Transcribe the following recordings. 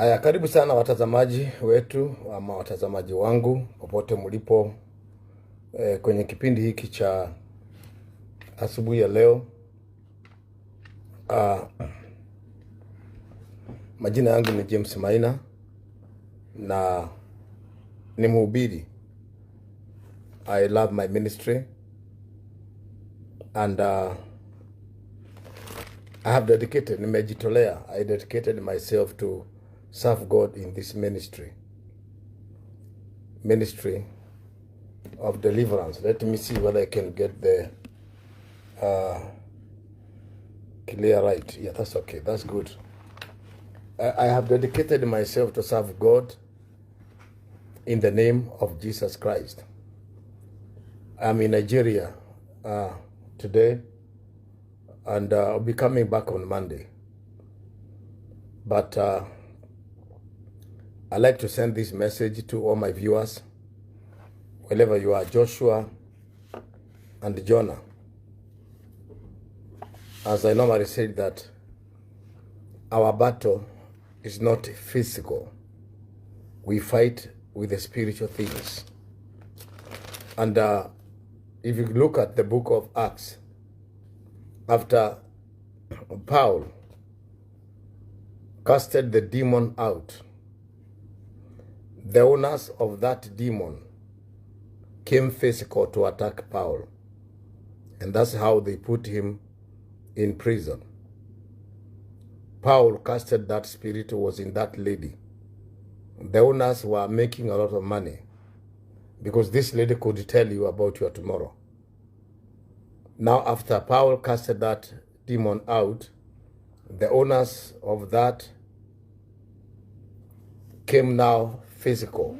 Haya, karibu sana watazamaji wetu ama watazamaji wangu popote mlipo kwenye kipindi hiki cha asubuhi ya leo. Majina yangu ni James Maina na ni mhubiri. I love my ministry and I have dedicated, nimejitolea, I dedicated myself to serve God in this ministry. Ministry of deliverance. Let me see whether I can get the clear right. Yeah, that's okay. That's good. I have dedicated myself to serve God in the name of Jesus Christ. I'm in Nigeria today, and I'll be coming back on Monday. But I'd like to send this message to all my viewers, wherever you are, Joshua and Jonah. As I normally say that our battle is not physical. We fight with the spiritual things. And if you look at the book of Acts, after Paul casted the demon out, the owners of that demon came physical to attack Paul. And that's how they put him in prison. Paul casted that spirit was in that lady. The owners were making a lot of money because this lady could tell you about your tomorrow. Now, after Paul casted that demon out, the owners of that came now physical.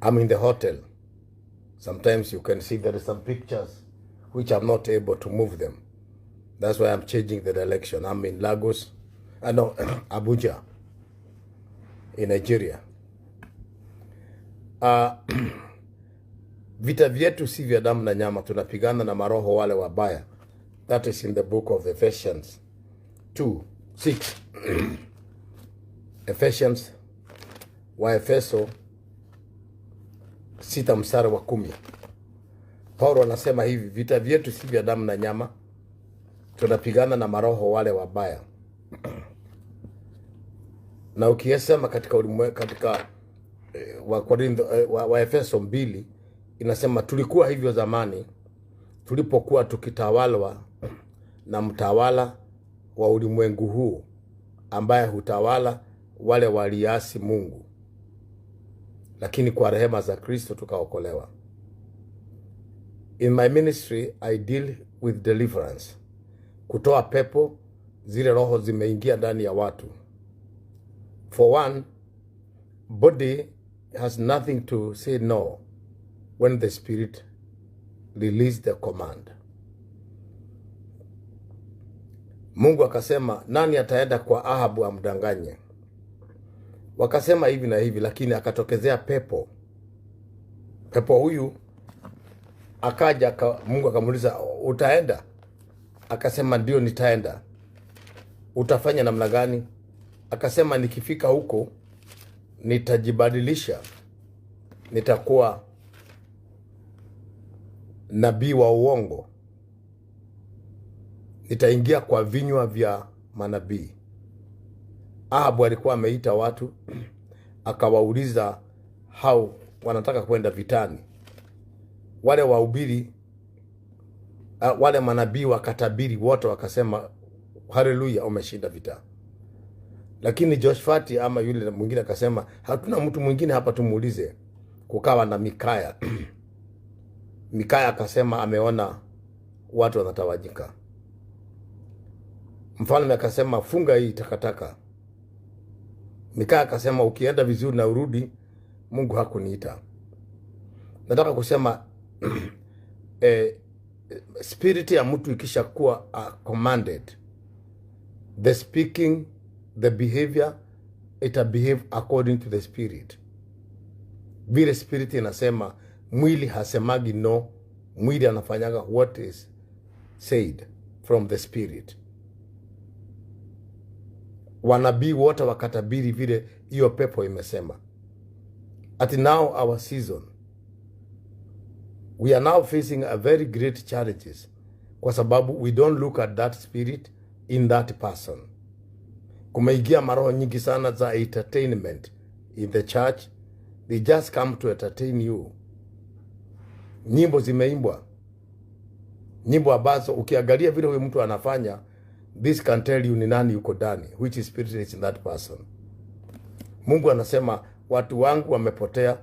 I'm in the hotel. Sometimes you can see there is some pictures which I'm not able to move them. That's why I'm changing the direction. I'm in Lagos, no, Abuja, in Nigeria. Vita vyetu si vya damu na nyama, tunapigana na maroho wale wabaya. That is in the book of Ephesians 2:6. Ephesians, Waefeso 6:10. Paulo anasema hivi, vita vyetu si vya damu na nyama, tunapigana na maroho wale wabaya. Na ukisema katika ulimwengu, katika Waefeso 2 inasema tulikuwa hivyo zamani tulipokuwa tukitawalwa na mtawala wa ulimwengu huu ambaye hutawala wale waliasi Mungu, lakini kwa rehema za Kristo tukaokolewa. In my ministry I deal with deliverance, kutoa pepo zile roho zimeingia ndani ya watu. For one, body has nothing to say no when the spirit release the command. Mungu akasema nani ataenda kwa Ahabu amdanganye? Wakasema hivi na hivi, lakini akatokezea pepo. Pepo huyu akaja, Mungu akamuuliza utaenda? Akasema ndio nitaenda. Utafanya namna gani? Akasema nikifika huko nitajibadilisha, nitakuwa nabii wa uongo, nitaingia kwa vinywa vya manabii. Ahabu alikuwa ameita watu akawauliza hao wanataka kwenda vitani. Wale wahubiri, wale manabii wakatabiri wote wakasema haleluya, umeshinda vita. Lakini Joshafati ama yule mwingine akasema hatuna mtu mwingine hapa tumuulize. Kukawa na Mikaya. Mikaya akasema ameona watu wanatawanyika. Mfalme akasema funga hii takataka. Mikaya akasema ukienda vizuri na urudi, Mungu hakuniita. Nataka kusema spirit ya mtu ikishakuwa commanded, the speaking, the behavior, ita behave according to the spirit. Vile spirit inasema, mwili hasemagi no, mwili anafanyaga what is said from the spirit. Wanabii wote wakatabiri vile hiyo pepo imesema. At now our season, we are now facing a very great challenges kwa sababu we don't look at that spirit in that person. Kumeingia maroho nyingi sana za entertainment in the church. They just come to entertain you. Nyimbo zimeimbwa, nyimbo ambazo ukiangalia vile huyu mtu anafanya, this can tell you ni nani yuko ndani, which spirit is in that person. Mungu anasema watu wangu wamepotea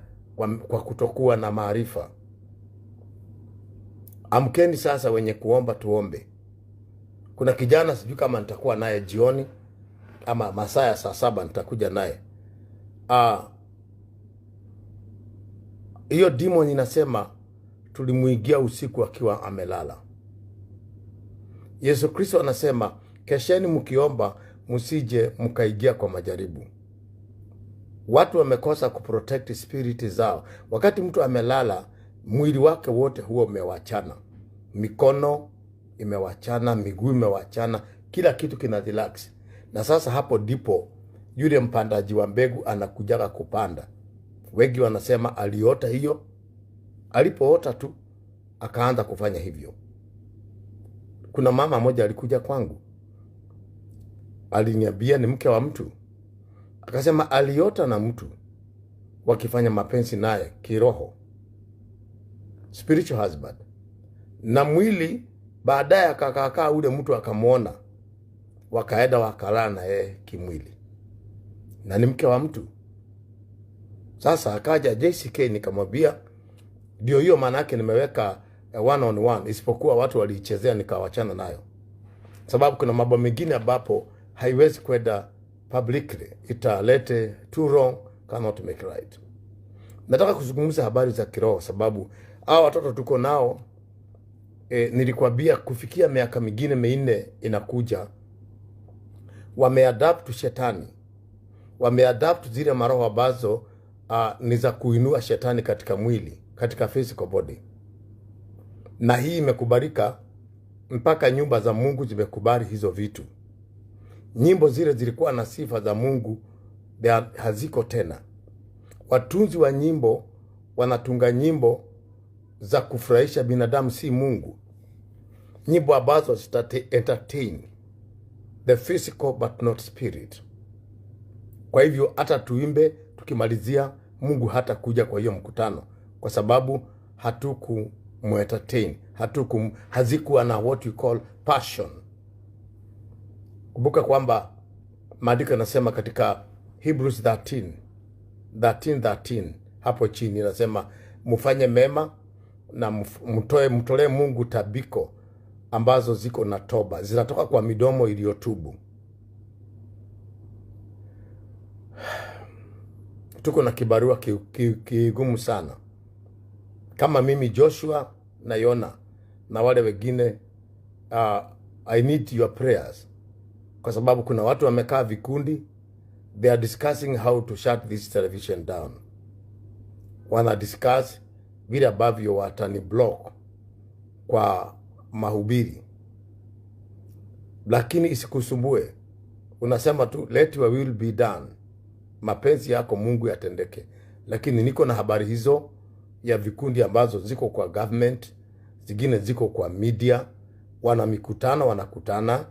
kwa kutokuwa na maarifa. Amkeni sasa wenye kuomba, tuombe. Kuna kijana sijui kama nitakuwa naye jioni ama masaa ya saa 7 nitakuja naye. Hiyo demon inasema tulimuingia usiku akiwa amelala. Yesu Kristo anasema kesheni mkiomba, msije mkaingia kwa majaribu. Watu wamekosa kuprotect spirit zao. Wakati mtu amelala, mwili wake wote huwa umewachana, mikono imewachana, miguu imewachana, kila kitu kina relax. Na sasa hapo ndipo yule mpandaji wa mbegu anakujaga kupanda. Wengi wanasema aliota hiyo, alipoota tu akaanza kufanya hivyo. Kuna mama moja alikuja kwangu, aliniambia ni mke wa mtu, akasema aliota na mtu wakifanya mapenzi naye kiroho, spiritual husband, na mwili. Baadaye akakaakaa ule mtu akamwona, wakaenda wakalala na yeye kimwili, na ni mke wa mtu. Sasa akaja JCK, nikamwambia ndio hiyo, maana yake nimeweka one on one, isipokuwa watu waliichezea nikawachana nayo, sababu kuna mambo mengine ambapo haiwezi kwenda publicly, italete two wrong cannot make right. Nataka kuzungumza habari za kiroho, sababu hao watoto tuko nao nilikwambia kufikia miaka mingine 4 inakuja, wameadapt shetani, wameadapt zile maroho ambazo ni za kuinua shetani katika mwili, katika physical body, na hii imekubalika mpaka nyumba za Mungu zimekubali hizo vitu. Nyimbo zile zilikuwa na sifa za Mungu haziko tena. Watunzi wa nyimbo wanatunga nyimbo za kufurahisha binadamu, si Mungu. Nyimbo ambazo zita entertain the physical but not spirit. Kwa hivyo hata tuimbe tukimalizia, Mungu hata kuja kwa hiyo mkutano, kwa sababu hatuku entertain, hazikuwa na what we call passion. Kumbuka kwamba maandiko yanasema katika Hebrews 13 13 13 hapo chini inasema mfanye mema na mtolee Mungu tabiko ambazo ziko na toba, zinatoka kwa midomo iliyotubu. Tuko na kibarua kigumu sana. Kama mimi Joshua na Yona na wale wengine, I need your prayers, kwa sababu kuna watu wamekaa vikundi, they are discussing how to shut this television down. Wana discuss vile ambavyo watani block kwa mahubiri, lakini isikusumbue. Unasema tu let your will be done, mapenzi yako Mungu yatendeke. Lakini niko na habari hizo ya vikundi ambazo ziko kwa government, zingine ziko kwa media, wana mikutano, wanakutana,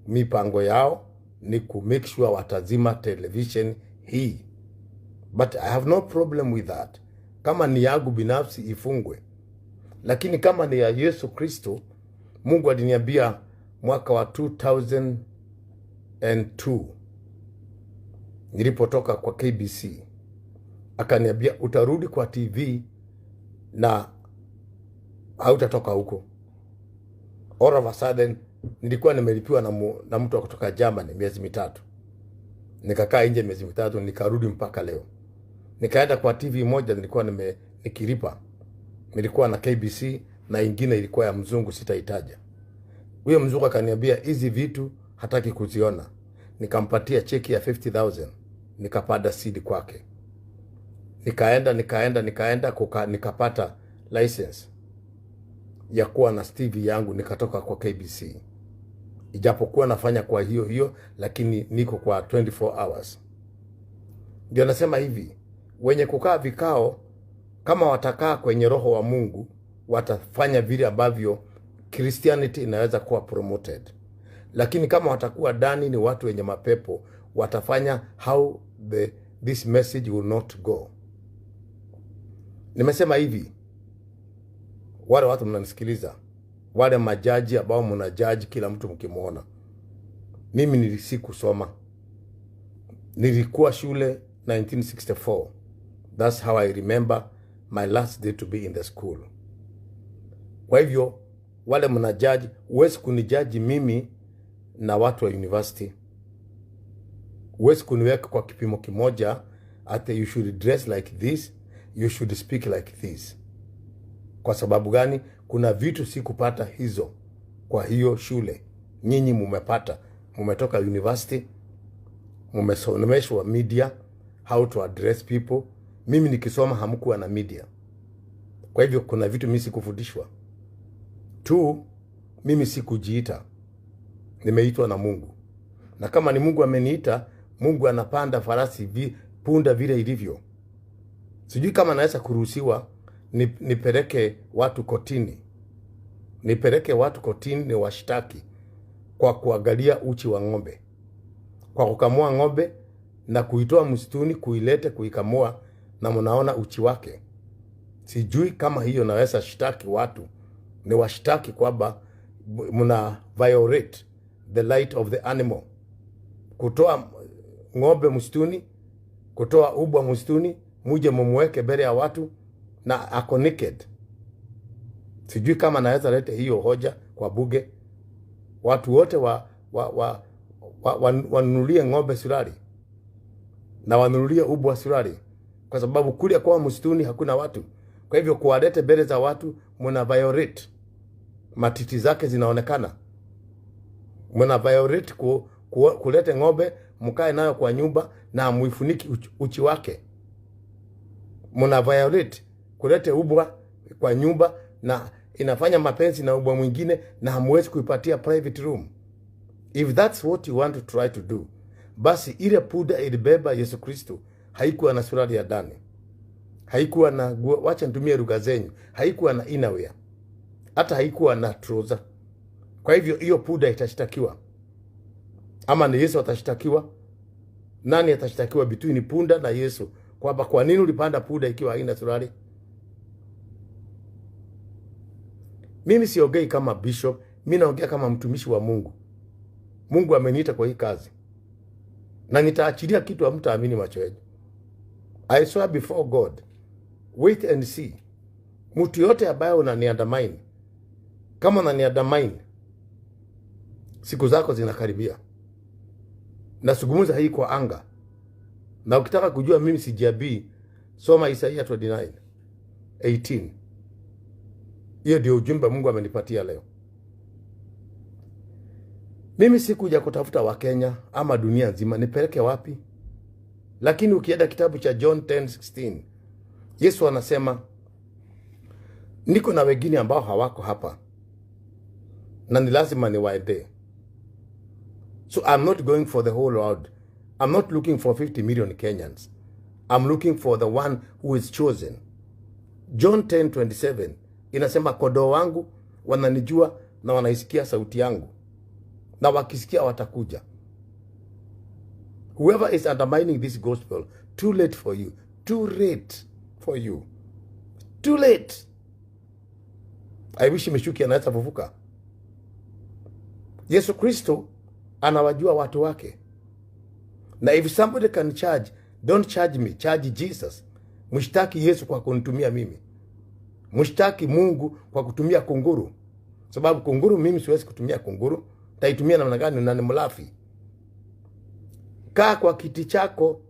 mipango yao ni ku make sure watazima television hii. But I have no problem with that. Kama ni yangu binafsi ifungwe, lakini kama ni ya Yesu Kristo, Mungu aliniambia mwaka wa 2002 nilipotoka kwa KBC, akaniambia utarudi kwa TV na hautatoka huko. All of a sudden nilikuwa nimelipiwa na mtu kutoka Germany miezi 3. Nikakaa nje miezi 3, nikarudi mpaka leo. Nikaenda kwa TV moja nilikuwa nikilipa. Nilikuwa na KBC na ingine ilikuwa ya mzungu, sitaitaja. Huyo mzungu akaniambia hizi vitu hataki kuziona. Nikampatia cheki ya 50,000, nikapanda seed kwake. Nikaenda nikapata license ya kuwa na TV yangu, nikatoka kwa KBC. Ijapokuwa nafanya kwa hiyo hiyo, lakini niko kwa 24 hours. Ndio nasema hivi, wenye kukaa vikao kama watakaa kwenye roho wa Mungu, watafanya vile ambavyo Christianity inaweza kuwa promoted. Lakini kama watakuwa ndani ni watu wenye mapepo, watafanya how this message will not go. Nimesema hivi, wale watu mnanisikiliza, wale majaji ambao mnajaji kila mtu mkimuona, mimi nilisikusoma. Nilikuwa shule 1964. That's how I remember my last day to be in the school. Kwa hivyo wale mnajaji, huwezi kunijaji mimi na watu wa university. Huwezi kuniweka kwa kipimo kimoja ati you should dress like this, you should speak like this. Kwa sababu gani? Kuna vitu sikupata hizo kwa hiyo shule. Nyinyi mumepata, mumetoka university, mumesomeshwa media, how to address people. Mimi nikisoma hamkuwa na media. Kwa hivyo kuna vitu mimi sikufundishwa. 2, mimi sikujiita. Nimeitwa na Mungu. Na kama ni Mungu ameniita, Mungu anapanda farasi punda vile ilivyo. Sijui kama naweza kuruhusiwa nipeleke watu kotini. Nipeleke watu kotini ni washtaki kwa kuangalia uchi wa ng'ombe. Kwa kukamua ng'ombe na kuitoa msituni, kuilete, kuikamua na mnaona uchi wake. Sijui kama hiyo naweza shtaki watu. Ni washtaki kwamba mna violate the light of the animal. Kutoa ng'ombe msituni, kutoa ubwa msituni, muje mumweke mbele ya watu na ako naked. Sijui kama naweza leta hiyo hoja kwa bunge. Watu wote wanunulie ng'ombe suruali na wanunulie ubwa suruali, kwa sababu kule kwa msituni hakuna watu. Kwa hivyo kuwalete mbele za watu mna violate, matiti zake zinaonekana. Mna violate kulete ng'ombe mkae nayo kwa nyumba na muifuniki uchi wake. Mna violate kulete ubwa kwa nyumba na inafanya mapenzi na ubwa mwingine na hamwezi kuipatia private room. If that's what you want to try to do, basi ile punda ilibeba Yesu Kristo haikuwa na suruali ya ndani, haikuwa na, wacha nitumie lugha zenyu, haikuwa na innerwear, hata haikuwa na trouser. Kwa hivyo hiyo punda itashtakiwa, ama ni Yesu atashtakiwa? Nani atashtakiwa between punda na Yesu? Kwamba kwa nini ulipanda punda ikiwa haina suruali? Mimi siongei kama bishop, mimi naongea kama mtumishi wa Mungu. Mungu ameniita kwa hii kazi. Na nitaachilia kitu hamtaamini macho yenu. I swear before God. Wait and see. Mtu yote ambaye unaniandamine, kama unaniandamine, siku zako zinakaribia. Nasungumuza hii kwa anga. Na ukitaka kujua mimi sijiabii, soma Isaia 29:18. Hiyo ndio ujumbe Mungu amenipatia leo. Mimi sikuja kutafuta Wakenya ama dunia nzima, nipeleke wapi? Lakini ukienda kitabu cha John 10:16, Yesu anasema niko na wengine ambao hawako hapa na ni lazima niwaendee. So I'm not going for the whole world. I'm not looking for 50 million Kenyans. I'm looking for the one who is chosen. John 10:27 inasema kondoo wangu wananijua na wanaisikia sauti yangu, na wakisikia watakuja. Whoever is undermining this gospel, too late for you. Too late for you. Too late. I wish Michuki anaweza kuvuka. Yesu Kristo anawajua watu wake. Na if somebody can charge, don't charge me, charge Jesus. Mshtaki Yesu kwa kunitumia mimi. Mshtaki Mungu kwa kutumia kunguru. Sababu kunguru mimi siwezi kutumia kunguru. Taitumia namna gani na ni mlafi? Kaa kwa kiti chako,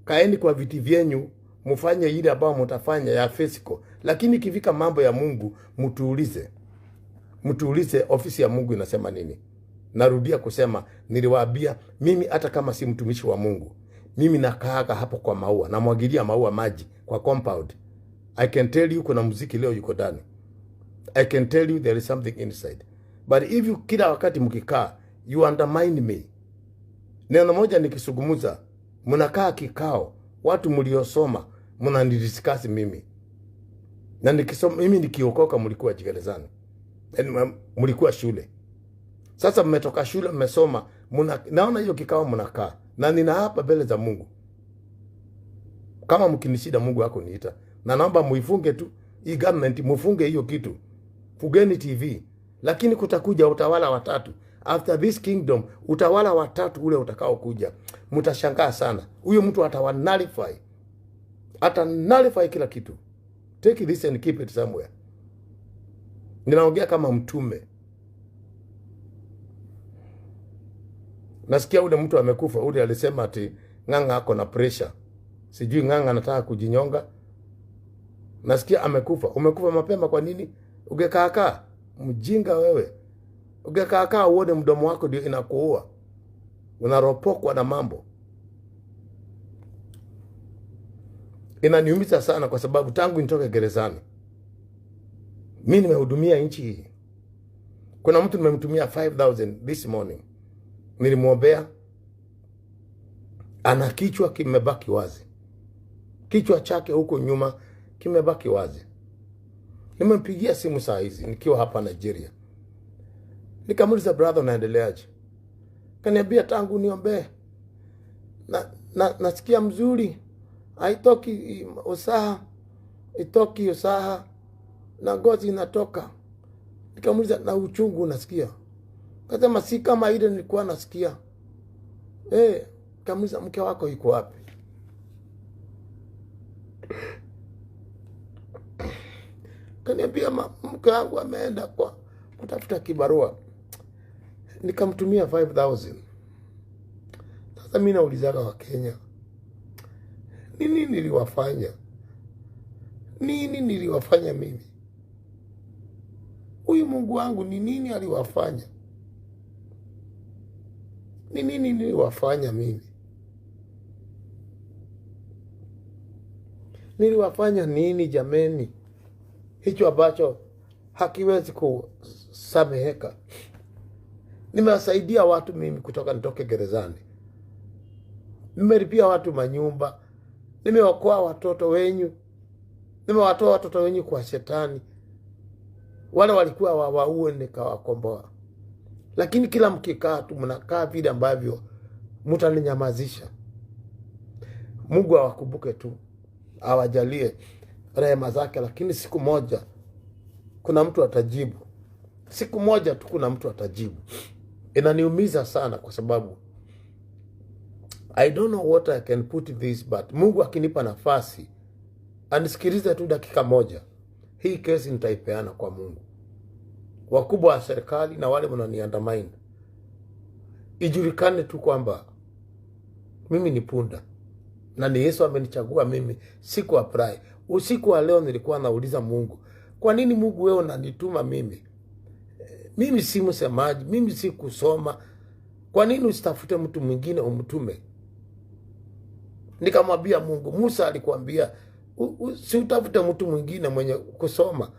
kaeni kwa viti vyenyu, mfanye ile ambayo mtafanya ya physical. Lakini ikifika mambo ya Mungu, mtuulize. Mtuulize ofisi ya Mungu inasema nini. Narudia kusema, niliwaambia mimi hata kama si mtumishi wa Mungu, mimi nakaaga hapo kwa maua, namwagilia maua maji kwa compound. I can tell you kuna muziki leo yuko ndani. I can tell you there is something inside. But if you kila wakati mkikaa, You undermine me. Neno moja nikisugumuza, mnakaa kikao, watu mliosoma, mnanidiscuss mimi. Na nikisoma mimi nikiokoka mlikuwa gerezani. Yaani mlikuwa shule. Sasa mmetoka shule mmesoma, naona hiyo kikao mnakaa. Na nina hapa mbele za Mungu. Kama mkinishida Mungu hakuniita. Na naomba muifunge tu hii government, mufunge hiyo kitu. Fugeni TV. Lakini kutakuja utawala watatu. After this kingdom, utawala watatu ule utakao kuja. Mtashangaa sana. Huyo mtu atawa nullify. Ata nullify kila kitu. Take this and keep it somewhere. Ninaongea kama mtume. Nasikia ule mtu amekufa, ule alisema ati Ng'ang'a ako na pressure. Sijui Ng'ang'a anataka kujinyonga. Nasikia amekufa. Umekufa mapema kwa nini? Ungekaakaa. Mjinga wewe. Ungekaakaa uone mdomo wako ndio inakuua. Unaropokwa na mambo. Inaniumiza sana kwa sababu tangu nitoke gerezani, mimi nimehudumia nchi hii. Kuna mtu nimemtumia 5,000 this morning. Nilimwombea. Ana kichwa kimebaki wazi. Kichwa chake huko nyuma kimebaki wazi. Nimempigia simu saa hizi nikiwa hapa Nigeria. Nikamuuliza, brother, unaendeleaje? Kaniambia tangu niombee na nasikia mzuri. Haitoki usaha, itoki usaha na ngozi inatoka. Nikamuuliza, na uchungu unasikia? Akasema si kama ile nilikuwa nasikia. Nikamuuliza, mke wako yuko wapi? Kaniambia mke wangu ameenda kwa kutafuta kibarua. Nikamtumia 5,000. Sasa mimi naulizaga wa Kenya, nini niliwafanya? Nini niliwafanya mimi? Huyu Mungu wangu ni nini aliwafanya? Ni nini niliwafanya mimi? Niliwafanya nini jameni? Hicho ambacho hakiwezi kusameheka. Nimewasaidia watu mimi kutoka nitoke gerezani. Nimelipia watu manyumba. Nimeokoa watoto wenyu. Nimewatoa watoto wenyu kwa shetani. Wale walikuwa wawaue nikawakomboa. Lakini kila mkikaa tu mnakaa vile ambavyo mtaninyamazisha. Mungu awakumbuke tu, awajalie rehema zake. Lakini siku moja kuna mtu atajibu. Siku moja tu kuna mtu atajibu. Inaniumiza sana kwa sababu I don't know what I can put this, but Mungu akinipa nafasi anisikilize tu dakika moja, hii kesi nitaipeana kwa Mungu. Wakubwa wa serikali na wale mnaniandamine, ijulikane tu kwamba mimi ni punda na ni Yesu amenichagua mimi, siku apply. Usiku wa leo nilikuwa nauliza Mungu, kwa nini Mungu wewe unanituma mimi? Mimi si msemaji, mimi si kusoma. Kwa nini usitafute mtu mwingine umtume? Nikamwambia Mungu, Musa alikwambia si utafute mtu mwingine mwenye kusoma,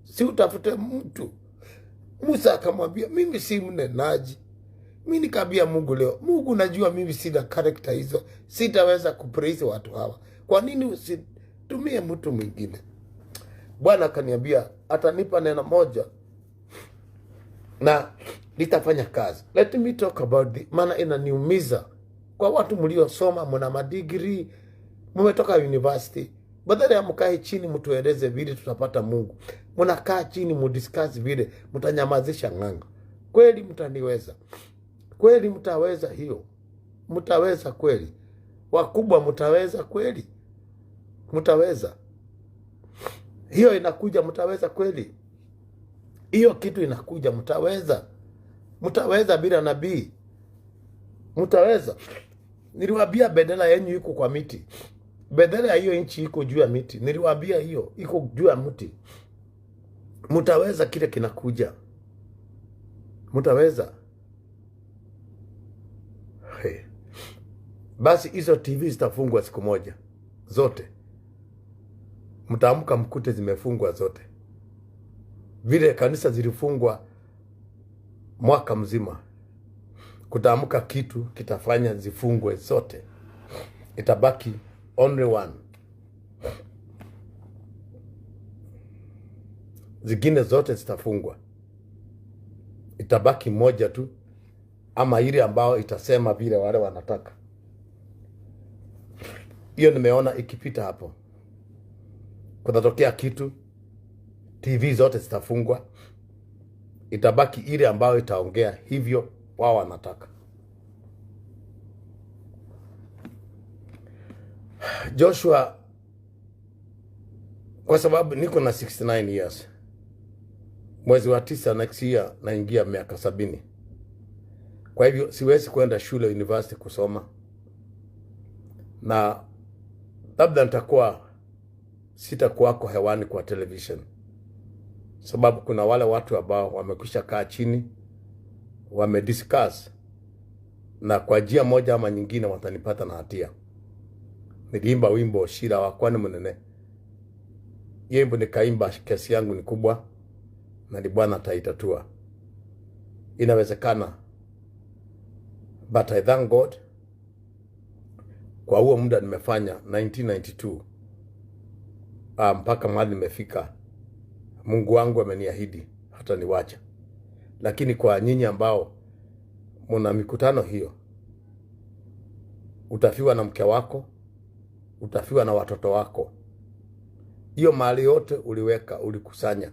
si utafute mtu. Musa akamwambia mimi si mnenaji. Mimi nikamwambia Mungu leo, Mungu najua mimi sina character hizo, sitaweza kupraise watu hawa. Kwa nini usitumie mtu mwingine? Bwana akaniambia atanipa neno moja na litafanya kazi. Let me talk about the maana inaniumiza. Kwa watu mliosoma, mna madigrii, mmetoka university, badala ya mkae chini mtueleze vile tutapata Mungu, mnakaa chini mudiscuss vile mtanyamazisha Ng'ang'a. Kweli mtaniweza? Kweli mtaweza hiyo? Mtaweza kweli? Wakubwa mtaweza kweli? Mtaweza hiyo? Inakuja, mtaweza kweli? Hiyo kitu inakuja, mtaweza? Mtaweza bila nabii? Mtaweza? Niliwaambia bendera yenu iko kwa miti. Bendera ya hiyo nchi iko juu ya miti. Niliwaambia hiyo iko juu ya mti. Mtaweza kile kinakuja? Mtaweza? Hey. Basi hizo TV zitafungwa siku moja zote. Mtaamka mkute zimefungwa zote. Vile kanisa zilifungwa mwaka mzima. Kutaamka kitu kitafanya zifungwe zote, itabaki only one, zingine zote zitafungwa, itabaki moja tu, ama ile ambao itasema vile wale wanataka. Hiyo nimeona ikipita hapo, kutatokea kitu, TV zote zitafungwa, itabaki ile ambayo itaongea hivyo wao wanataka. Joshua, kwa sababu niko na 69 years, mwezi wa 9 next year naingia miaka 70. Kwa hivyo siwezi kwenda shule university kusoma, na labda nitakuwa sitakuwako hewani kwa television, sababu kuna wale watu ambao wamekwisha kaa chini wamediscuss, na kwa njia moja ama nyingine watanipata na hatia. Niliimba wimbo Shira wa kwani munene, wimbo nikaimba, kesi yangu ni kubwa na ni Bwana ataitatua. Inawezekana, but I thank God kwa huo muda nimefanya 1992 mpaka mahali nimefika. Mungu wangu ameniahidi hata niwacha. Lakini kwa nyinyi ambao mna mikutano hiyo, utafiwa na mke wako, utafiwa na watoto wako. Hiyo mali yote uliweka, ulikusanya,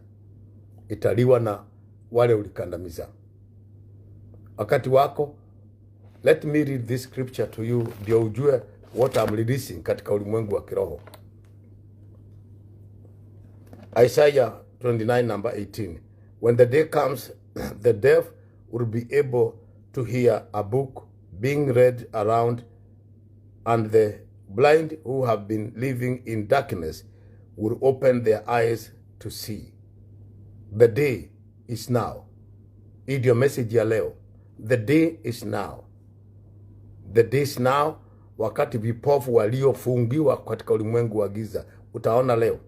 italiwa na wale ulikandamiza. Wakati wako, let me read this scripture to you ndio ujue what I'm releasing katika ulimwengu wa kiroho. Isaiah 29 number 18. When the day comes, the deaf will be able to hear a book being read around, and the blind who have been living in darkness will open their eyes to see. The day is now. Hii ndio message ya leo. The day is now. The day is now. Wakati vipofu waliofungiwa katika ulimwengu wa giza, utaona leo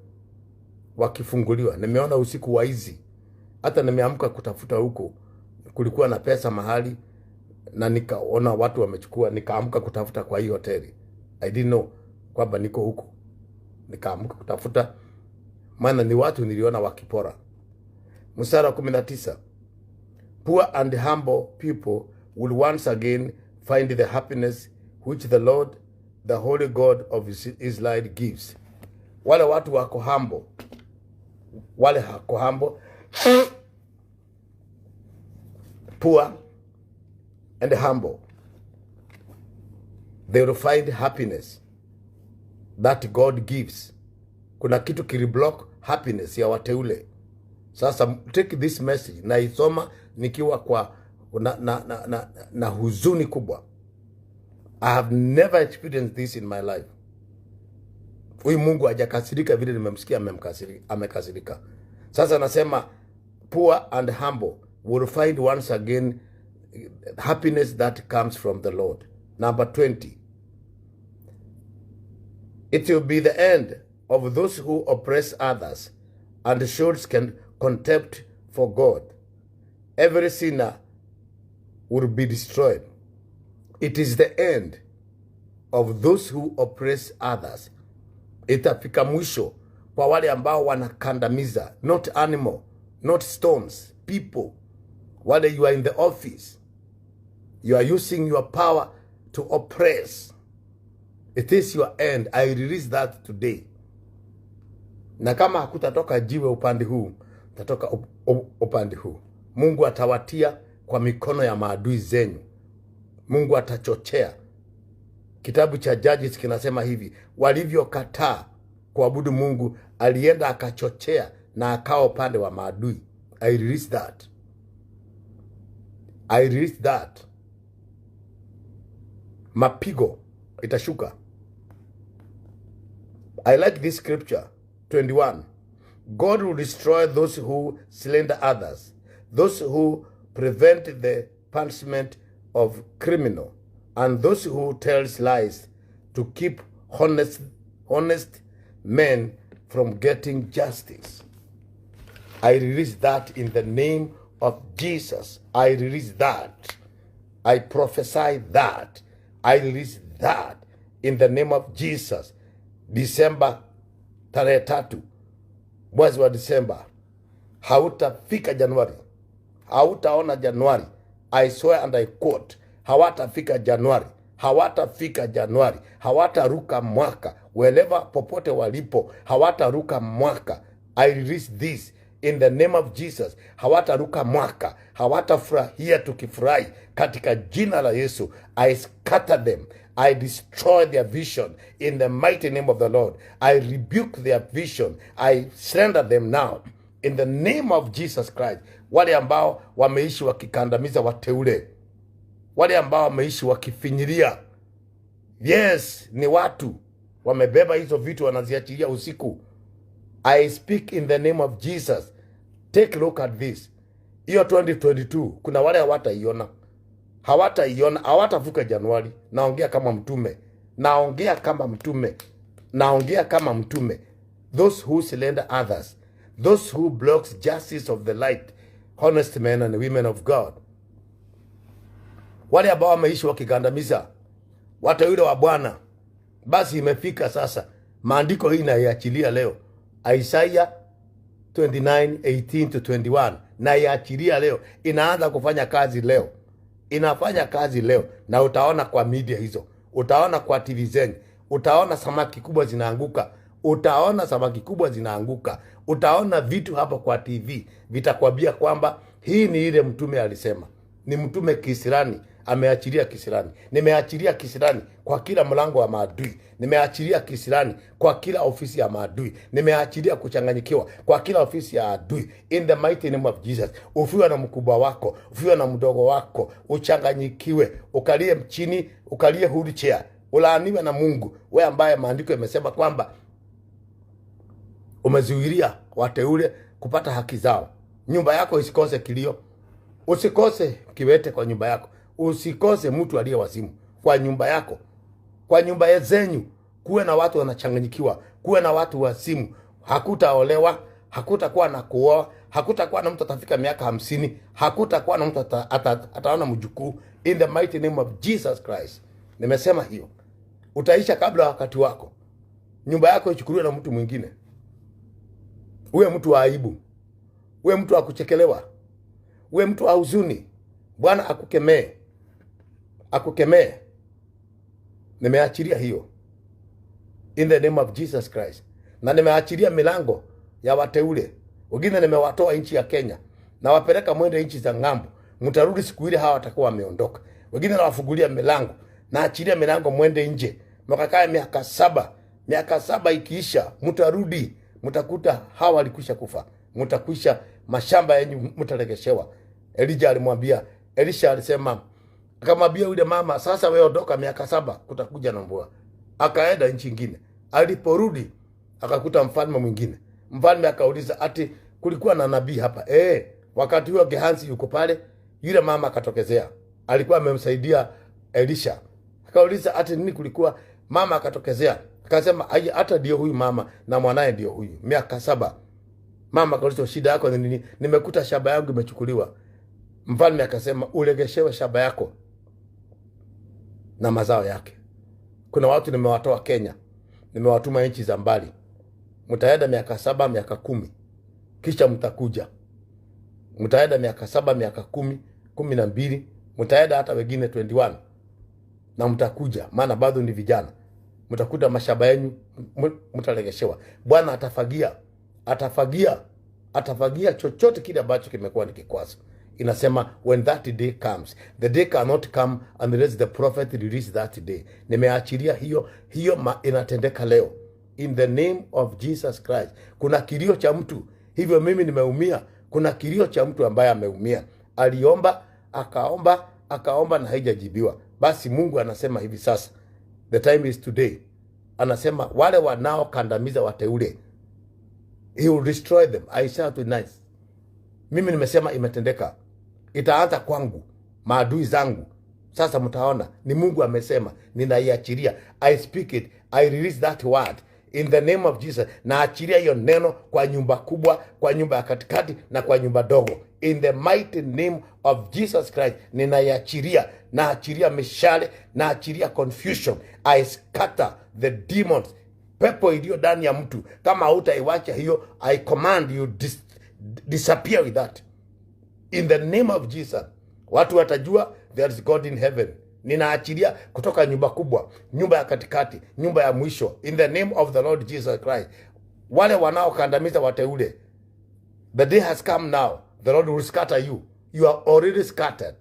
wakifunguliwa. Nimeona usiku wa hizi, hata nimeamka kutafuta huko, kulikuwa na pesa mahali na nikaona watu wamechukua, nikaamka kutafuta kwa hii hoteli. I didn't know kwamba niko huko. Nikaamka kutafuta, maana ni watu niliona wakipora. Mstari wa 19. Poor and humble people will once again find the happiness which the Lord, the Holy God of Israel gives. Wale watu wako humble, wale hako humble, poor and humble, they will find happiness that God gives. Kuna kitu kiliblock happiness ya wateule. Sasa take this message, naisoma nikiwa kwa na huzuni kubwa. I have never experienced this in my life. Huyu Mungu hajakasirika vile nimemsikia amekasirika. Sasa nasema poor and humble will find once again happiness that comes from the Lord. Number 20. It will be the end of those who oppress others and shows contempt for God. Every sinner will be destroyed. It is the end of those who oppress others. Itafika mwisho kwa wale ambao wanakandamiza, not animal, not stones, people. Wale you are in the office, you are using your power to oppress. It is your end. I release that today. Na kama hakutatoka jiwe upande huu, tatoka upande huu. Mungu atawatia kwa mikono ya maadui zenyu. Mungu atachochea. Kitabu cha Judges kinasema hivi, walivyokataa kuabudu Mungu, alienda akachochea na akawa upande wa maadui. I release that. I release that. Mapigo itashuka. I like this scripture 21. God will destroy those who slander others, those who prevent the punishment of criminal, and those who tells lies to keep honest men from getting justice. I release that in the name of Jesus. I release that. I prophesy that. I release that in the name of Jesus. Disemba tarehe 3, mwezi wa Disemba, hautafika Januari, hautaona Januari. I swear and I quote, hawatafika Januari, hawatafika Januari, hawataruka mwaka. Wherever popote walipo, hawataruka mwaka. I release this in the name of Jesus. Hawataruka mwaka, hawatafurahia tukifurahi katika jina la Yesu. I scatter them. I destroy their vision in the mighty name of the Lord. I rebuke their vision. I surrender them now in the name of Jesus Christ. Wale ambao wameishi wakikandamiza wateule, wale ambao wameishi wakifinyilia, yes, ni watu wamebeba hizo vitu wanaziachilia usiku. I speak in the name of Jesus. Take a look at this. Hiyo 2022 kuna wale hawataiona. Hawataiona, hawatavuka Januari. Naongea kama mtume. Naongea kama mtume. Naongea kama mtume. Those who slander others, those who blocks justice of the light, honest men and women of God. Wale ambao wameishi wakigandamiza wateule wa Bwana, basi imefika sasa. Maandiko hii naiachilia leo. Isaiah 29:18-21 naiachilia leo. Inaanza kufanya kazi leo. Inafanya kazi leo, na utaona kwa media hizo, utaona kwa TV zenyu, utaona samaki kubwa zinaanguka, utaona samaki kubwa zinaanguka, utaona vitu hapo kwa TV vitakwambia kwamba hii ni ile mtume alisema. Ni mtume kisirani ameachilia kisirani. Nimeachilia kisirani kwa kila mlango wa maadui. Nimeachilia kisirani kwa kila ofisi ya maadui. Nimeachilia kuchanganyikiwa kwa kila ofisi ya adui. In the mighty name of Jesus. Ufiwe na mkubwa wako, ufiwe na mdogo wako, uchanganyikiwe, ukalie chini, ukalie wheelchair, ulaaniwe na Mungu. We ambaye maandiko yamesema kwamba umezuilia wateule kupata haki zao. Nyumba yako isikose kilio. Usikose kiwete kwa nyumba yako. Usikose mtu aliye wazimu kwa nyumba yako. Kwa nyumba zenyu kuwe na watu wanachanganyikiwa, kuwe na watu wazimu. Hakutaolewa, hakutakuwa na kuoa, hakutakuwa na mtu atafika miaka 50, hakutakuwa na mtu ataona mjukuu. In the mighty name of Jesus Christ. Nimesema hiyo. Utaisha kabla wakati wako. Nyumba yako ichukuliwe na mtu mwingine. Uwe mtu wa aibu. Uwe mtu wa kuchekelewa. Uwe mtu wa huzuni. Bwana akukemee. Akukemee. Nimeachilia hiyo. In the name of Jesus Christ. Na nimeachilia milango ya wateule. Wengine nimewatoa nchi ya Kenya. Na wapeleka mwende nchi za ng'ambo. Mtarudi siku ile hawa watakuwa wameondoka. Wengine nawafungulia milango. Naachilia milango mwende nje. Mkakae miaka 7. Miaka 7 ikiisha, mtarudi, mtakuta hawa walikwisha kufa. Mtakwisha mashamba yenu mtaregeshewa. Elijah alimwambia, Elisha alisema, akamwambia yule mama, sasa wewe ondoka, miaka 7 kutakuja na mvua. Akaenda nchi nyingine. Aliporudi akakuta mfalme mwingine. Mfalme akauliza, ati kulikuwa na nabii hapa? Wakati huo Gehazi yuko pale, yule mama akatokezea. Alikuwa amemsaidia Elisha. Akauliza ati nini kulikuwa? Mama akatokezea. Akasema hata ndio huyu mama na mwanae ndio huyu. Miaka 7. Mama akauliza shida yako ni nini? Nimekuta shamba yangu imechukuliwa. Mfalme akasema ulegeshewe shamba yako na mazao yake. Kuna watu nimewatoa Kenya, nimewatuma nchi za mbali. Mtaenda miaka 7, miaka 10. Kisha mtakuja. Mtaenda miaka 7, miaka 10, 12, mtaenda hata wengine 21. Na mtakuja, maana bado ni vijana. Mtakuta mashamba yenu mtaregeshewa. Bwana atafagia, atafagia, atafagia chochote kile ambacho kimekuwa ni kikwazo. Inasema when that day comes, the day cannot come unless the prophet release that day. Nimeachilia hiyo, hiyo inatendeka leo. In the name of Jesus Christ. Kuna kilio cha mtu, hivyo mimi nimeumia. Kuna kilio cha mtu ambaye ameumia. Aliomba, akaomba, akaomba na haijajibiwa. Basi Mungu anasema hivi sasa, the time is today. Anasema wale wanaokandamiza wateule, he will destroy them. Isaiah 29. Mimi nimesema imetendeka. Itaanza kwangu, maadui zangu. Sasa mtaona ni Mungu amesema, ninaiachilia. I speak it, I release that word in the name of Jesus. Naachilia hiyo neno kwa nyumba kubwa, kwa nyumba ya katikati na kwa nyumba dogo. In the mighty name of Jesus Christ, ninaiachilia. Naachilia mishale, naachilia confusion. I scatter the demons. Pepo iliyo ndani ya mtu, kama hautaiwacha hiyo, I command you disappear with that in the name of Jesus. Watu watajua there is God in heaven. Ninaachilia kutoka nyumba kubwa, nyumba ya katikati, nyumba ya mwisho, in the name of the Lord Jesus Christ. Wale wanaokandamiza wateule, the day has come now, the Lord will scatter you. You are already scattered.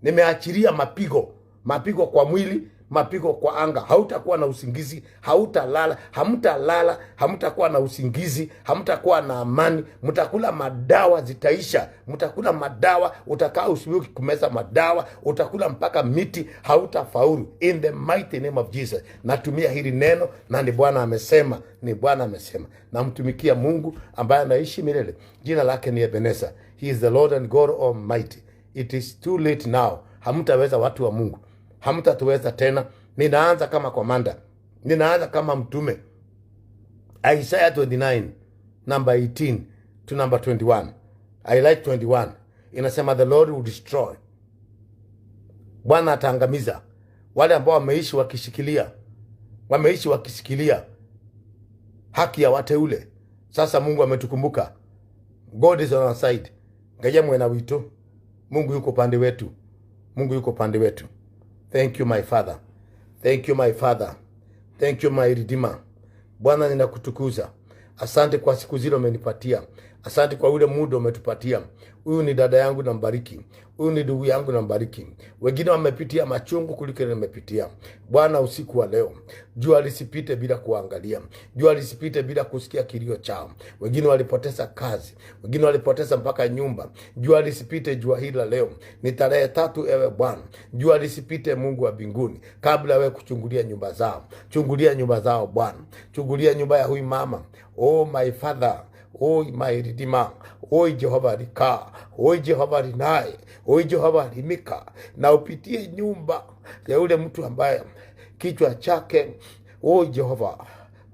Nimeachilia mapigo, mapigo kwa mwili, mapigo kwa anga. Hautakuwa na usingizi, hautalala, hamtalala, hamtakuwa na usingizi, hamtakuwa na amani. Mtakula madawa zitaisha, mtakula madawa, utakaa usiku kumeza madawa, utakula mpaka miti, hautafaulu. In the mighty name of Jesus. Natumia hili neno na ni Bwana amesema, ni Bwana amesema. Namtumikia Mungu ambaye anaishi milele. Jina lake ni Ebenezer. He is the Lord and God Almighty. It is too late now. Hamtaweza watu wa Mungu, hamtatuweza tena. Ninaanza kama komanda, ninaanza kama mtume. Isaiah 29 number 18 to number 21. I like 21. Inasema the Lord will destroy. Bwana ataangamiza wale ambao wameishi wakishikilia haki ya wateule. Sasa Mungu ametukumbuka. God is on our side. Ngaja mwena wito. Mungu yuko pande wetu. Mungu yuko pande wetu. Thank you my Father. Thank you my Father. Thank you my Redeemer. Bwana, ninakutukuza. Asante kwa siku zile umenipatia. Asante kwa ule muda umetupatia. Huyu ni dada yangu nambariki. Huyu ni ndugu yangu nambariki. Wengine wamepitia machungu kuliko nimepitia. Bwana, usiku wa leo, jua lisipite bila kuangalia. Jua lisipite bila kusikia kilio chao. Wengine walipoteza kazi, wengine walipoteza mpaka nyumba. Jua lisipite, jua hili la leo ni tarehe 3, ewe Bwana. Jua lisipite, Mungu wa mbinguni, kabla wewe kuchungulia nyumba zao. Chungulia nyumba zao Bwana. Chungulia nyumba ya huyu mama. Oh my Father, oh my Redeemer, oh Jehova Rika, oh Jehova Rinai, oh Jehova Rimika, na upitie nyumba ya yule mtu ambaye kichwa chake, oh Jehova,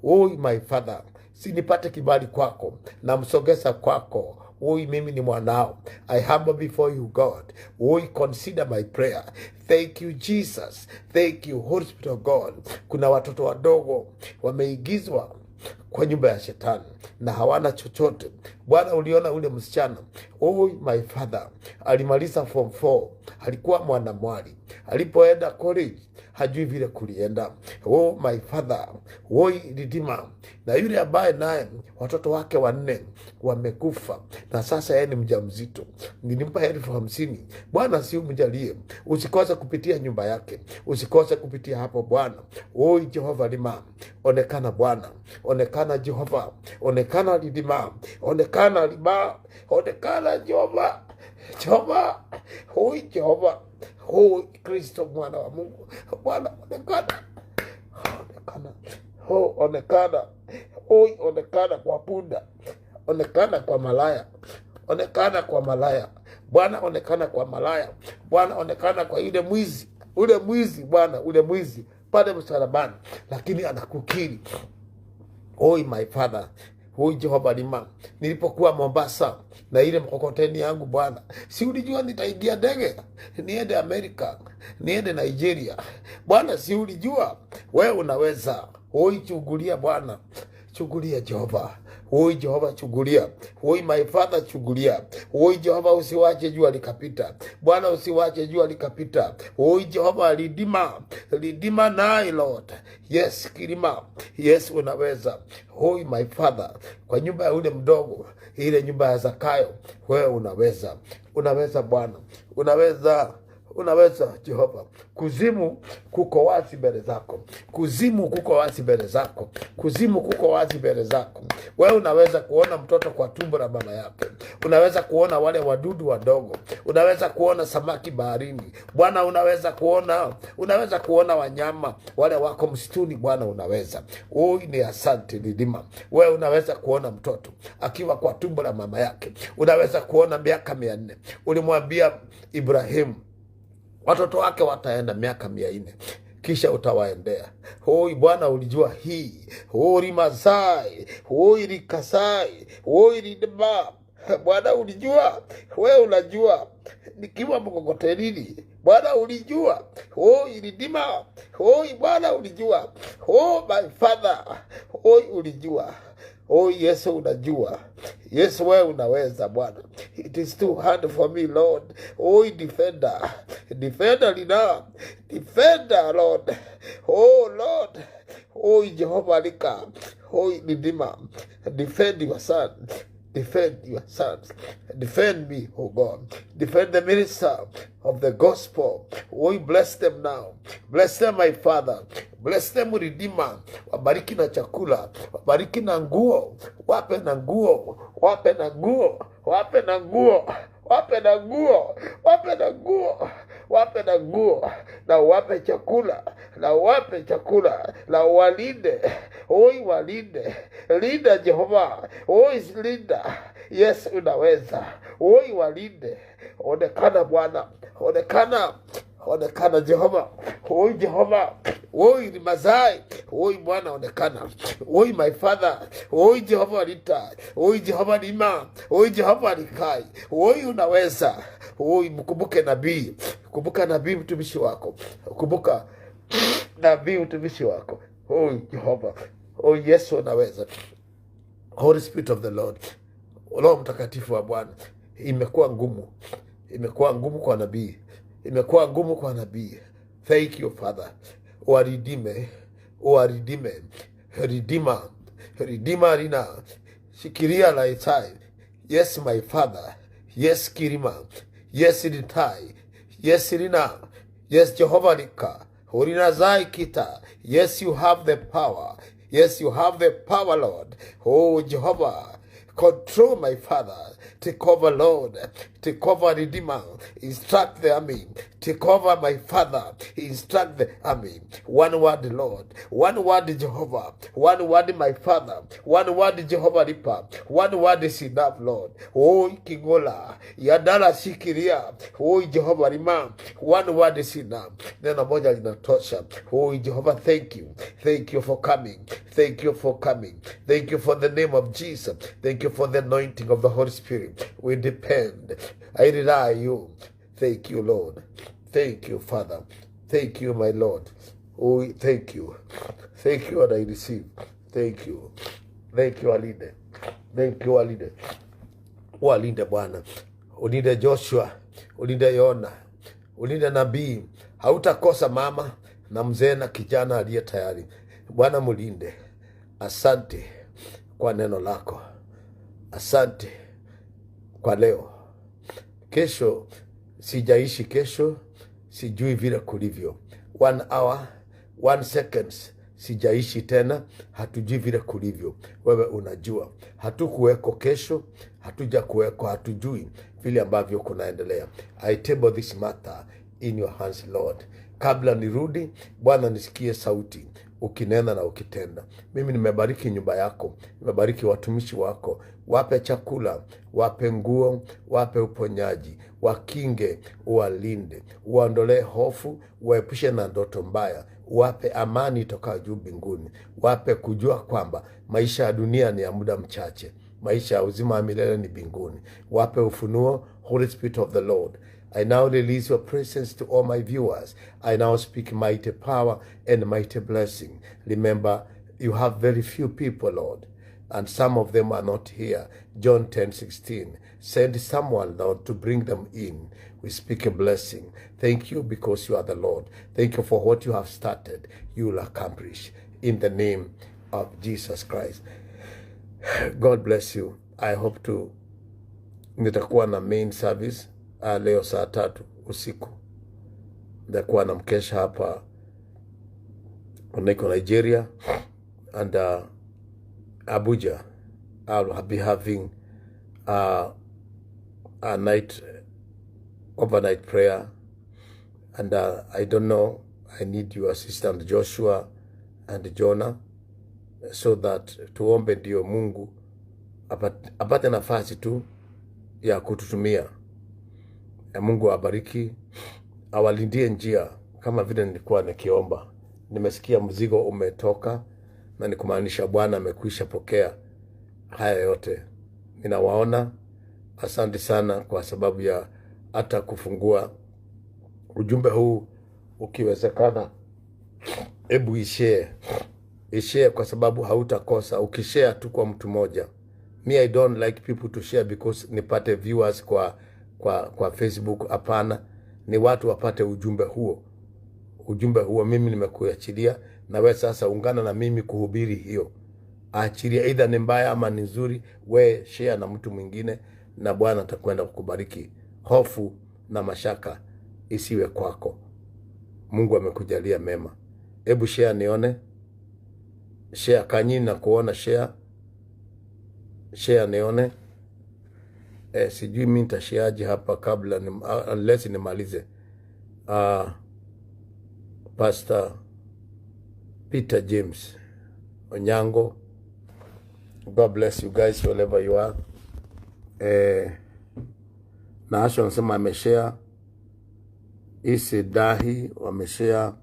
oh my Father, sinipate kibali kwako, namsogeza kwako. Oi, mimi ni mwanao. I humble before you, God. Oi, consider my prayer. Thank you, Jesus. Thank you, Holy Spirit of God. Kuna watoto wadogo wameigizwa kwa nyumba ya shetani na hawana chochote. Bwana, uliona ule msichana, oh my Father, alimaliza form 4, alikuwa mwanamwali. Alipoenda college hajui vile kulienda. Oh my Father, oh Redeemer. Na yule ambaye naye watoto wake 4 wamekufa na sasa yeye ni mjamzito. Nilimpa 50,000. Bwana, si umjalie, usikose kupitia nyumba yake, usikose kupitia hapo Bwana. Oh Jehova Lima, onekana Bwana, onekana Jehova, onekana Redeemer, onekana Lima, onekana Jehova, Jehova, oh Jehova, oh Kristo mwana wa Mungu. Bwana, onekana, onekana, oh onekana, oh onekana kwa punda, onekana kwa malaya, onekana kwa malaya Bwana, onekana kwa malaya Bwana, onekana kwa yule mwizi, ule mwizi Bwana, ule mwizi pale msalabani, lakini anakukiri. Oh my Father, oh Jehova Lima, nilipokuwa Mombasa na ile mkokoteni yangu Bwana, si ulijua nitaingia ndege niende Amerika, niende Nigeria? Bwana, si ulijua? Wewe unaweza. Oi, chungulia Bwana, chungulia Jehova. Oi Jehova, chungulia. Oi my Father, chungulia. Oi Jehova, usiwache jua likapita. Bwana, usiwache jua likapita. Oi Jehova, Redeemer, Redeemer nai Lord. Yes, Kirima. Yes, unaweza. Oi my Father, kwa nyumba ya ule mdogo, ile nyumba ya Zakayo, wewe unaweza. Unaweza Bwana. Unaweza. Unaweza Jehova. Kuzimu kuko wazi mbele zako. Kuzimu kuko wazi mbele zako. Kuzimu kuko wazi mbele zako. Wewe unaweza kuona mtoto kwa tumbo la mama yake. Unaweza kuona wale wadudu wadogo. Unaweza kuona samaki baharini. Bwana, unaweza kuona, unaweza kuona wanyama wale wako msituni. Bwana, unaweza. Oi, ni asante Redeemer. Wewe unaweza kuona mtoto akiwa kwa tumbo la mama yake. Unaweza kuona miaka 400. Ulimwambia Ibrahimu watoto wake wataenda miaka 400, kisha utawaendea. Hoi Bwana, ulijua hii. Hoi Masai, hoi Rikasai, hoi Ridba. Bwana ulijua, wewe unajua nikiwa mkokotenini. Bwana ulijua, oh Redeemer, oh Bwana ulijua, oh my Father, oh ulijua. Oh Yesu unajua. Yesu wewe unaweza Bwana. It is too hard for me, Lord. Oh defender. Defender lina. Defender, Lord. Oh Lord. Oh Jehovah Lika. Oh Redeemer. Defend your son. Defend your sons. Defend me, oh God. Defend the minister of the gospel. We bless them now. Bless them, my Father. Bless them, Redeemer. Wabariki na chakula. Wabariki na nguo. Wape na nguo. Wape na nguo. Wape na nguo. Wape na nguo. Wape na nguo. Wape na nguo. Na wape chakula. Na wape chakula. Na walinde. Oi, walinde. Linda Jehova. Oi, linda. Yes, unaweza. Oi, walinde. Onekana Bwana. Onekana. Onekana Jehova. Oi Jehova. Oi ni Mazai. Oi Bwana onekana. Oi my Father. Oi Jehova Lita. Oi Jehova Lima. Oi Jehova Likai. Oi unaweza. Oi mkumbuke nabii. Kumbuka nabii mtumishi wako. Kumbuka nabii mtumishi wako. Oi Jehova. Oi Yesu unaweza. Holy Spirit of the Lord, Roho Mtakatifu wa Bwana, imekuwa ngumu, imekuwa ngumu kwa nabii, imekuwa ngumu kwa nabii. Thank you Father, uwaridime, uwaridime, redeemer, redeemer rina, shikilia laitai. Yes my Father, yes Kirima, yes Ritai, yes Rina, yes Jehovah Lika, Urina Zai Kita. Yes, you have the power. Yes, you have the power, Lord. Oh, Jehovah, control my Father. Take over, Lord. Take over, Redeemer. Instruct the army. Take over, my Father. Instruct the army. One word, Lord. One word, Jehovah. One word, my Father. One word, Jehovah Ripa. One word is enough, Lord. Oh, Kingola. Yadala Shikiria. Oh, Jehovah Rima. One word is enough. Neno moja linatosha. Oh, Jehovah, thank you. Thank you for coming. Thank you for coming. Thank you for the name of Jesus. Thank you for the anointing of the Holy Spirit. We depend. I rely you. Thank you, Lord. Thank you, Father. Thank you, my Lord. Oh, thank you. Thank you, and I receive. Thank you. Thank you, Alinde. Thank you, Alinde. Walinde Bwana, ulinde Joshua, ulinde Yona, ulinde nabii. Hautakosa mama na mzee na kijana aliye tayari. Bwana mulinde. Asante kwa neno lako, asante kwa leo. Kesho sijaishi, kesho sijui vile kulivyo. 1 hour 1 seconds sijaishi tena, hatujui vile kulivyo. Wewe unajua, hatukuweko kesho, hatuja kuweko, hatujui vile ambavyo kunaendelea. I table this matter in your hands, Lord. Kabla nirudi Bwana, nisikie sauti ukinena na ukitenda. Mimi nimebariki nyumba yako, nimebariki watumishi wako, wape chakula, wape nguo, wape uponyaji, wakinge, uwalinde, uwaondolee hofu, uwaepushe na ndoto mbaya, wape amani itokayo juu mbinguni, wape kujua kwamba maisha ya dunia ni ya muda mchache, maisha ya uzima wa milele ni mbinguni. Wape ufunuo, Holy Spirit of the Lord. I now release your presence to all my viewers. I now speak mighty power and mighty blessing. Remember, you have very few people, Lord, and some of them are not here. John 10:16. Send someone, Lord, to bring them in. We speak a blessing. Thank you because you are the Lord. Thank you for what you have started. You will accomplish in the name of Jesus Christ. God bless you. I hope to nitakuwa na main service leo saa 3 usiku. Nitakuwa na mkesha hapa niko Nigeria and Abuja. I'll be having a night overnight prayer, and I don't know, I need your assistant Joshua and Jonah so that tuombe ndio Mungu apate nafasi tu ya kututumia. Na Mungu awabariki, awalindie njia kama vile nilikuwa nikiomba. Nimesikia mzigo umetoka na ni kumaanisha Bwana amekwisha pokea haya yote. Ninawaona Asante sana kwa sababu ya hata kufungua ujumbe huu. Ukiwezekana, hebu ishare, ishare kwa sababu hautakosa ukishare tu kwa mtu mmoja. Me, I don't like people to share because nipate viewers kwa Facebook. Hapana, ni watu wapate ujumbe huo. Ujumbe huo mimi nimekuachilia, na we sasa ungana na mimi kuhubiri hiyo. Achilia, either ni mbaya ama ni nzuri, we share na mtu mwingine, na Bwana atakwenda kukubariki. Hofu na mashaka isiwe kwako. Mungu amekujalia mema. Hebu share nione, share kanyini na kuona share, share nione. Sijui mi nitashareje hapa kabla ni, unless nimalize. Pastor Peter James Onyango, God bless you guys wherever you are. Na Asha anasema ameshare, Isi Dahi wameshare.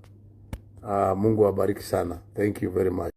Mungu awabariki sana. Thank you very much.